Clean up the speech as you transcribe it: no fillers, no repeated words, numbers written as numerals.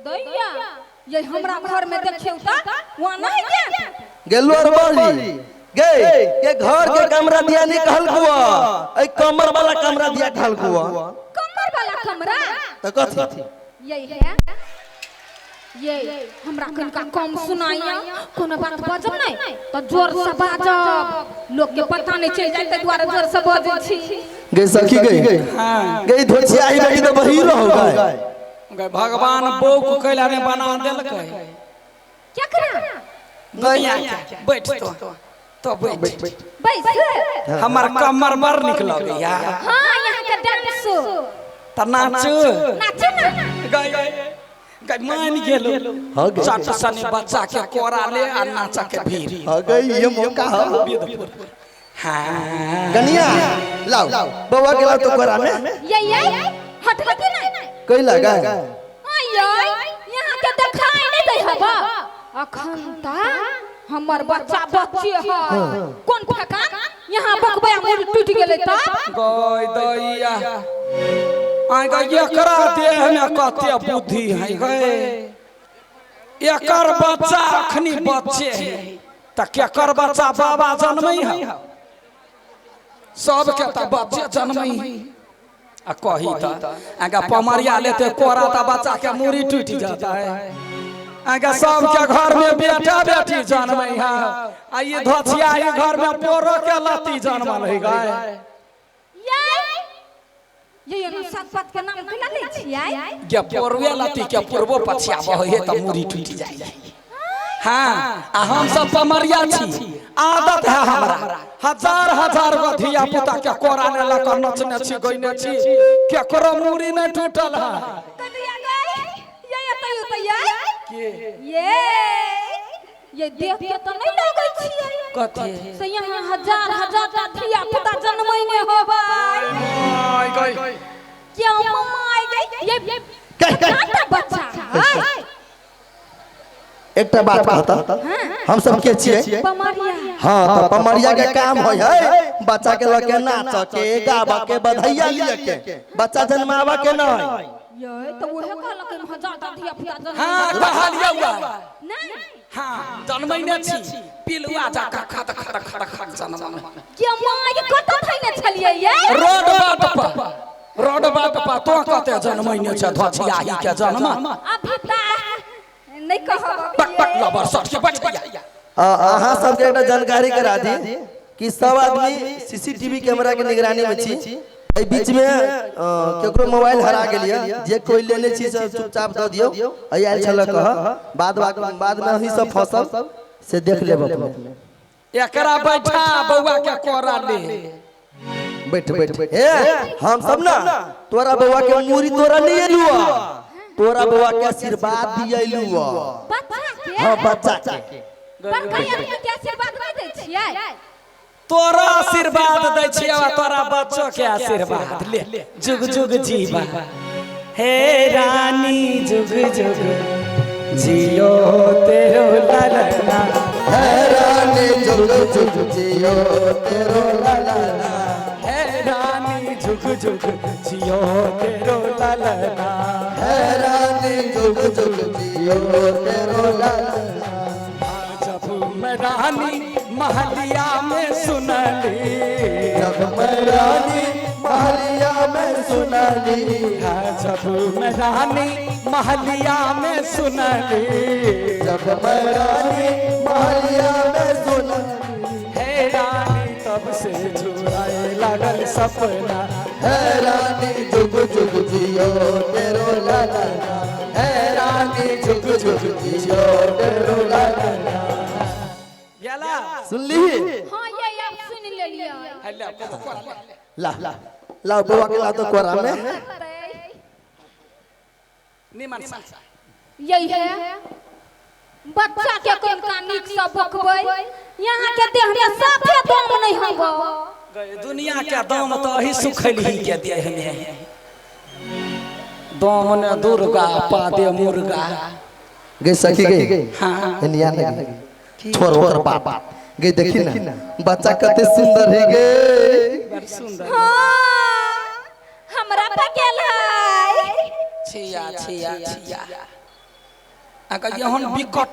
दैया ये हमरा घर में देखियौ त वहाँ नहीं जायत। गेलो और बड़ी गे के घर के कमरा दिया नहीं कहल कुआ, ए कमर वाला कमरा दिया कहल कुआ। कमर वाला कमरा त कथी यही है? ये हमरा कनिका कम सुनाइया, कोनो बात बजब नहीं तो जोर से बाजब, लोग के पता नहीं चल जाए, दुआरे जोर से बजै छी। गे सखी गे हाँ। गे धोछिया ही बेटी तो बही रहो गए। गए भगवान बौक कैला ने बना देलकै। क्या करा दुनिया के बैठ तो बैठ बैस। हमर कमर बड़ निक लगैया। हाँ यहाँ के डांस त नाच नाच ना। गए गए मान गेलो। हाँ गे। चट सनी बच्चा के कोरा ले आ नाचा के भीड़। हाँ गे ये मौका है। हाँ गनिया लाओ बउआ के लाओ तो कोरा में। ये हट लगी नहीं कई लगा आय यहाँ के देखाई नहीं दै हबा। अखन ता हमर बच्चा बच्चे है कोन ठकान यहाँ बकबया मुड़ी टूट गेलै त गय दैया आइ गय एकरा देह में कते बुद्धि है गय। एकर बच्चा अखनी बच्चे है त केकर बच्चा बाबा जन्मै है? सबके त बच्चे जन्मै है। आ कही त आगा पमरिया लेते कोरा त बच्चा के मुड़ी टूटि जाता है। आगा सबके घर में बेटा बेटी जन्मै है आ ये धोछिया ही घर में पोरो के लत्ती जन्मल है गय। ये ये सात पात के नाम केना लै छियै? के पोरवे लत्ती के पूर्वो पछिया बहै है त मुड़ी टूटि जाइ है। हाँ आ हम सब पमरिया छी, आदत है हमरा। हजार हजार गो धिया पुता के कोरा ने लऽ कऽ नचने छी गइने छी, केकरो मुड़ी नहि टूटल है। कनिया गई ये ये ये ये देख के त नहीं लगै छियै कथी से यहाँ हजार हजार टा धिया पुता जन्मै ने होबै। आइ गई क्यों मम्मा आइ गई ये कटा बच्चा है। एकटा बात कहता हम सब के छियै? पमरिया। हाँ त पमरिया के काम होय है बच्चा के लके नाच के गावा के बधैया लिय के, बच्चा जन्मावा के नहीं। ये तो वहे कहलक कि हजार टा धिया पुता जन्मै। हाँ कहलियौ नहीं हाँ जन्मै ने छी पिलुआ जा खत खत खत खत जन्म। क्यों मम्मा के कत थैने छलियै ये? रोड बाट पर रोड बाट पर तो कते जन्मै ने छ धोछिया ही के जन्म। अभी ता नहीं कहब पक पक लबर सट के बैठ गया। अहाँ सबके एकटा जानकारी करा दी कि सब आदमी सीसीटीवी कैमरा के निगरानी में छी। एहि बीच में केकरो मोबाइल हरा गेलिए, जे कोई लेने छी से चुपचाप दऽ दियौ। एहि आयल छल कह बाद बाद में अहीं सब फंसब से देख लेब अपने। एकरा बैठा बउआ के कोरा ले बैठ बैठ। हे हम सब ना तोरा बउआ के मुड़ी तोरा नहीं एलुआ, तोरा बउआ के आशीर्वाद दियलुआ। बच्चा के? हाँ बच्चा के। बड़का आदमी के आशीर्वाद नहीं दै छियै? तोरा आशीर्वाद दै छियै आ तोरा बच्चो के आशीर्वाद ले जुग जुग जीवा हे रानी जुग जुग जियो तेरो ललना। हे रानी जुग जुग जियो तेरो ललना। हे रानी जुग जुग जियो तेरो ललना। हे रानी जुग जुग जियो तेरो ललना। जब मैं रानी महलिया में सुनली, जब मैं रानी महलिया में सुनली, जब मैं रानी महलिया में सुनली, जब मैं रानी महलिया में सुनली, हे रानी तब से जुड़ाए लागल सपना। हे रानी जुग जुग जियो तेरो ललना। हे रानी जुग जुग जियो तेरो ललना। सुनली? हाँ ये अब सुन लेलियै। ला ला बउआ के ला तो कोरा में। यही है बच्चा के कनिका नीक से बकबै, यहाँ के देह में साफे दम नहीं हबो। दुनिया के दम तो अही सुखैलही के देह में दम ने दुर्गा पादे मुर्गा। गे सखी गे हाँ एनिया लगी छोड़ ओकर बाप गे देखी ना बच्चा कते सुंदर है गे। बड़ सुंदर। हाँ हमरा पकेल है। छिया छिया छिया। आ एहन विकट।